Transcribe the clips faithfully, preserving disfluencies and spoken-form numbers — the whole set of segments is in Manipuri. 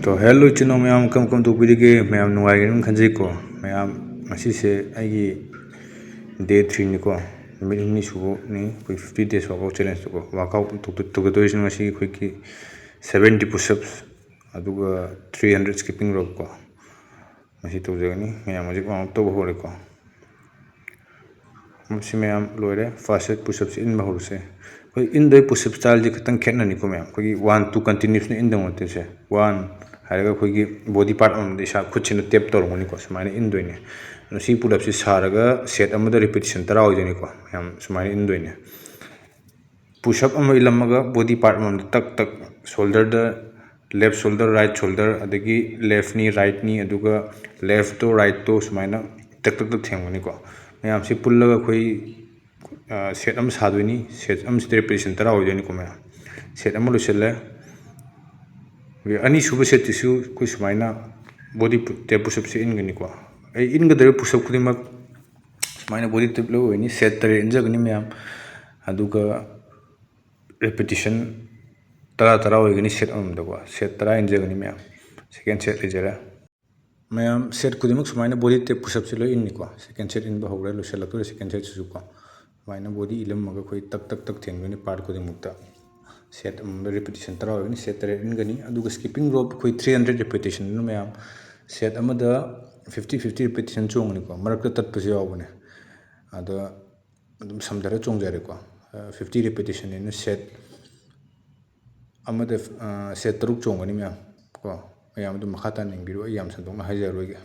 So, hello ꯏꯆꯤꯟ ꯏꯅꯥꯎ ꯃꯌꯥꯝ, ꯀꯔꯝ ꯀꯔꯝ ꯇꯧꯕꯤꯔꯤꯒꯦ? ꯃꯌꯥꯝ ꯅꯨꯡꯉꯥꯏꯒꯅꯤ ꯈꯟꯖꯩꯀꯣ꯫ ꯃꯌꯥꯝ, ꯉꯁꯤꯁꯦ ꯑꯩꯒꯤ day threeꯅꯤꯀꯣ, ꯅꯨꯃꯤꯠ ꯍꯨꯝꯅꯤ ꯁꯨꯕꯅꯤ ꯑꯩꯈꯣꯏ fifty days workout challengeꯇꯀꯣ꯫ Workout ꯇꯧꯗꯣꯏꯁꯤꯅ ꯉꯁꯤ ꯑꯩꯈꯣꯏꯒꯤ seventy push-ups, ꯑꯗꯨꯒ three hundred skipping rope ꯀꯣ꯫ ꯃꯁꯤ ꯇꯧꯖꯒꯅꯤ꯫ ꯃꯌꯥꯝ ꯍꯧꯖꯤꯛ warm up ꯇꯧꯕ ꯍꯧꯔꯦꯀꯣ꯫ ꯁꯤ ꯃꯌꯥꯝ ꯂꯣꯏꯔꯦ꯫ First set push-upꯁꯤ ꯏꯟꯕ ꯍꯧꯔꯁꯦ꯫ ꯑꯩꯈꯣꯏ ꯏꯟꯗꯣꯏ push-up styleꯁꯤ ꯈꯤꯇꯪ ꯈꯦꯠꯅꯅꯤꯀꯣ ꯃꯌꯥꯝ꯫ ꯑꯩꯈꯣꯏꯒꯤ one two continuously ꯏꯟꯗꯧ ꯅꯠꯇꯦ ꯁꯦ꯫ One ꯍꯥꯏꯔꯒ ꯑꯩꯈꯣꯏꯒꯤ body part ꯑꯃꯗ ꯏꯁꯥ ꯈꯨꯠꯁꯤꯅ tap ꯇꯧꯔꯝꯒꯅꯤꯀꯣ, ꯁꯨꯃꯥꯏꯅ ꯏꯟꯗꯣꯏꯅꯦ꯫ ꯑꯗꯣ ꯁꯤ pull-upꯁꯤ ꯁꯥꯔꯒ set ꯑꯃꯗ repetition ꯇꯔꯥ ꯑꯣꯏꯗꯣꯏꯅꯤꯀꯣ ꯃꯌꯥꯝ, ꯁꯨꯃꯥꯏꯅ ꯏꯟꯗꯣꯏꯅꯦ꯫ Push-up ꯑꯃ ꯏꯜꯂꯝꯃꯒ body part ꯑꯃꯃꯝꯗ ꯇꯛ ꯇꯛ, shoulderꯗ, left shoulder, right shoulder, ꯑꯗꯒꯤ left knee, right knee, ꯑꯗꯨꯒ leftꯇꯣ rightꯇꯣ ꯁꯨꯃꯥꯏꯅ ꯇꯛ ꯇꯛ ꯇꯛ ꯊꯦꯡꯕꯅꯤꯀꯣ꯫ ꯃꯌꯥꯝꯁꯤ ꯄꯨꯜꯂꯒ ꯑꯩꯈꯣꯏ, ꯑ, set ꯑꯃ ꯁꯥꯗꯣꯏꯅꯤ꯫ Set ꯑꯃꯁꯤꯗ repetition ꯇꯔꯥ ꯑꯣꯏꯗꯣꯏꯅꯤꯀꯣ ꯃꯌꯥꯝ꯫ Set ꯑꯃ ꯂꯣꯏꯁꯤꯜꯂꯦ꯫ ꯑꯗꯨꯒ ꯑꯅꯤꯁꯨꯕ setꯁꯤꯁꯨ ꯑꯩꯈꯣꯏ ꯁꯨꯃꯥꯏꯅ body pu-, tap push-upꯁꯦ ꯏꯟꯒꯅꯤꯀꯣ꯫ ꯑꯩ ꯏꯟꯒꯗꯧꯔꯤꯕ push-up ꯈꯨꯗꯤꯡꯃꯛ ꯁꯨꯃꯥꯏꯅ body tap ꯂꯣꯏ ꯑꯣꯏꯅꯤ꯫ Set ꯇꯔꯦꯠ ꯏꯟꯖꯒꯅꯤ ꯃꯌꯥꯝ꯫ ꯑꯗꯨꯒ repetition ꯇꯔꯥ ꯇꯔꯥ ꯑꯣꯏꯒꯅꯤ set ꯑꯃꯃꯝꯗꯀꯣ꯫ Set ꯇꯔꯥ ꯏꯟꯖꯒꯅꯤ ꯃꯌꯥꯝ꯫ Second set ꯂꯩꯖꯔꯦ꯫ ꯃꯌꯥꯝ set ꯈꯨꯗꯤꯡꯃꯛ ꯁꯨꯃꯥꯏꯅ body tap push-upꯁꯦ ꯂꯣꯏ ꯏꯟꯅꯤꯀꯣ꯫ Second set ꯏꯟꯕ ꯍꯧꯔꯦ, ꯂꯣꯏꯁꯤꯜꯂꯛꯇꯣꯔꯦ second setꯁꯤꯁꯨꯀꯣ꯫ ꯁꯨꯃꯥꯏꯅ body ꯏꯜꯂꯝꯃꯒ ꯑꯩꯈꯣꯏ ꯇꯛ ꯇꯛ ꯇꯛ ꯊꯦꯡꯗꯣꯏꯅꯤ part ꯈꯨꯗꯤꯡꯃꯛꯇ꯫ Set ꯑꯃꯃꯝꯗ repetition ꯇꯔꯥ ꯑꯣꯏꯒꯅꯤ, set ꯇꯔꯦꯠ ꯏꯟꯒꯅꯤ꯫ ꯑꯗꯨꯒ skipping rope ꯑꯩꯈꯣꯏ three hundred repetitionꯗꯨꯅ ꯃꯌꯥꯝ set ꯑꯃꯗ fifty fifty repetition ꯆꯣꯡꯒꯅꯤꯀꯣ꯫ ꯃꯔꯛꯇ ꯇꯠꯄꯁꯨ ꯌꯥꯎꯕꯅꯦ꯫ ꯑꯗꯣ ꯑꯗꯨꯝ ꯁꯝꯊꯔ ꯆꯣꯡꯖꯔꯦꯀꯣ꯫ ꯑ, fifty repetitionꯅꯤꯅ set ꯑꯃꯗ, ꯑ, set ꯇꯔꯨꯛ ꯆꯣꯡꯒꯅꯤ ꯃꯌꯥꯝ ꯀꯣ꯫ ꯃꯌꯥꯝ ꯑꯗꯨꯝ ꯃꯈꯥ ꯇꯥꯅ ꯌꯦꯡꯕꯤꯔꯣ, ꯑꯩ ꯌꯥꯝ ꯁꯟꯗꯣꯛꯅ ꯍꯥꯏꯖꯔꯔꯣꯏꯒꯦ꯫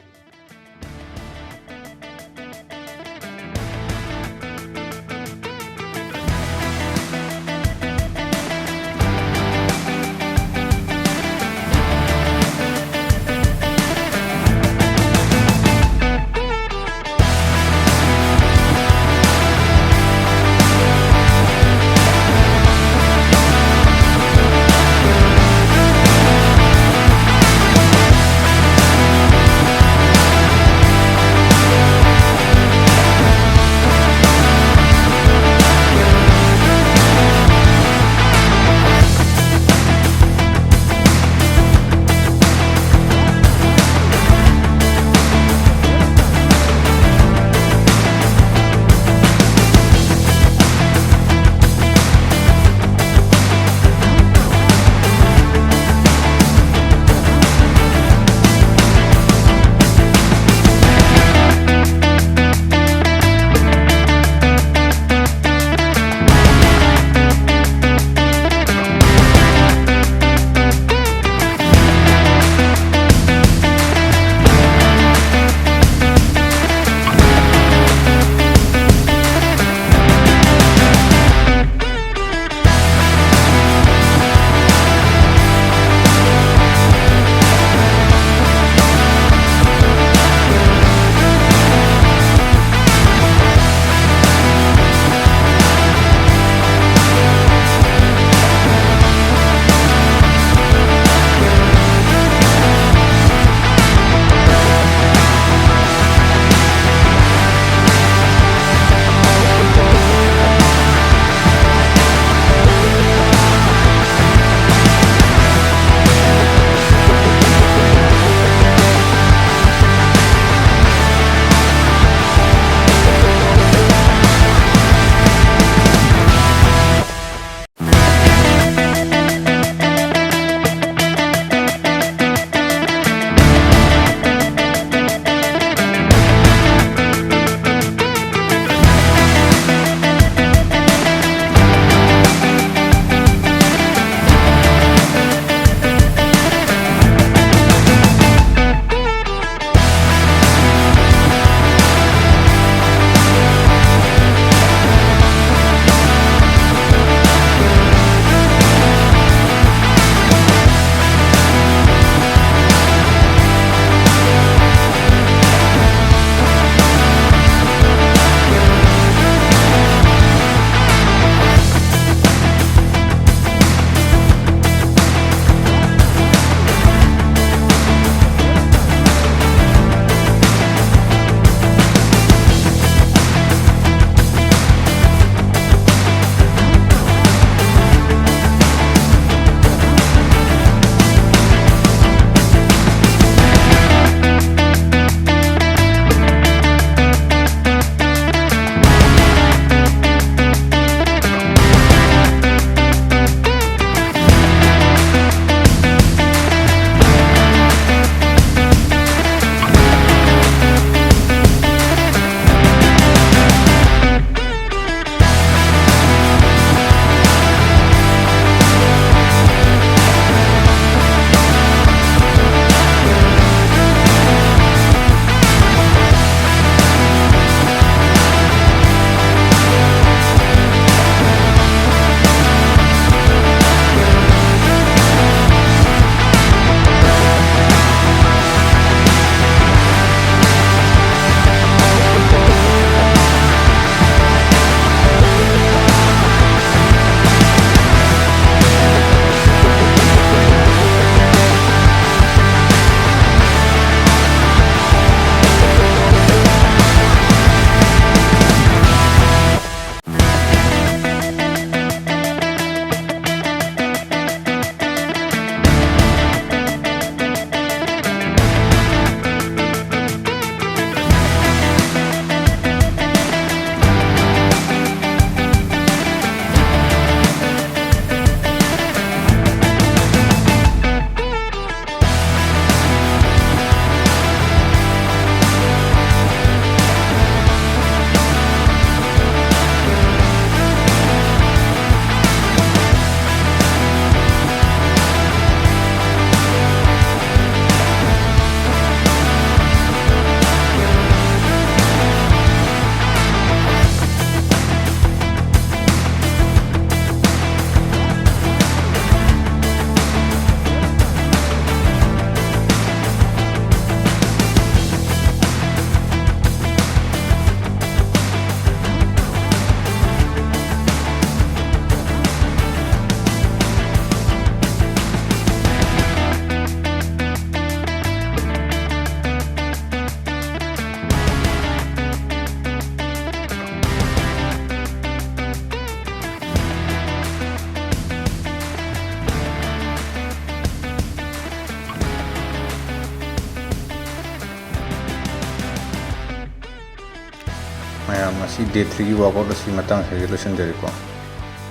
ꯃꯌꯥꯝ, ꯉꯁꯤ day threeꯒꯤ workout ꯑꯁꯤ ꯃꯇꯥꯡ ꯑꯁꯤꯗ ꯂꯣꯏꯁꯤꯟꯖꯔꯤꯀꯣ꯫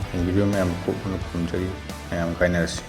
ꯌꯦꯡꯕꯤꯔꯤꯕ ꯃꯌꯥꯝ ꯄꯨꯛꯅꯤꯡ ꯈꯨꯔꯨꯝꯖꯔꯤ꯫ ꯃꯌꯥꯝ ꯀꯥꯏꯅꯔꯁꯤ꯫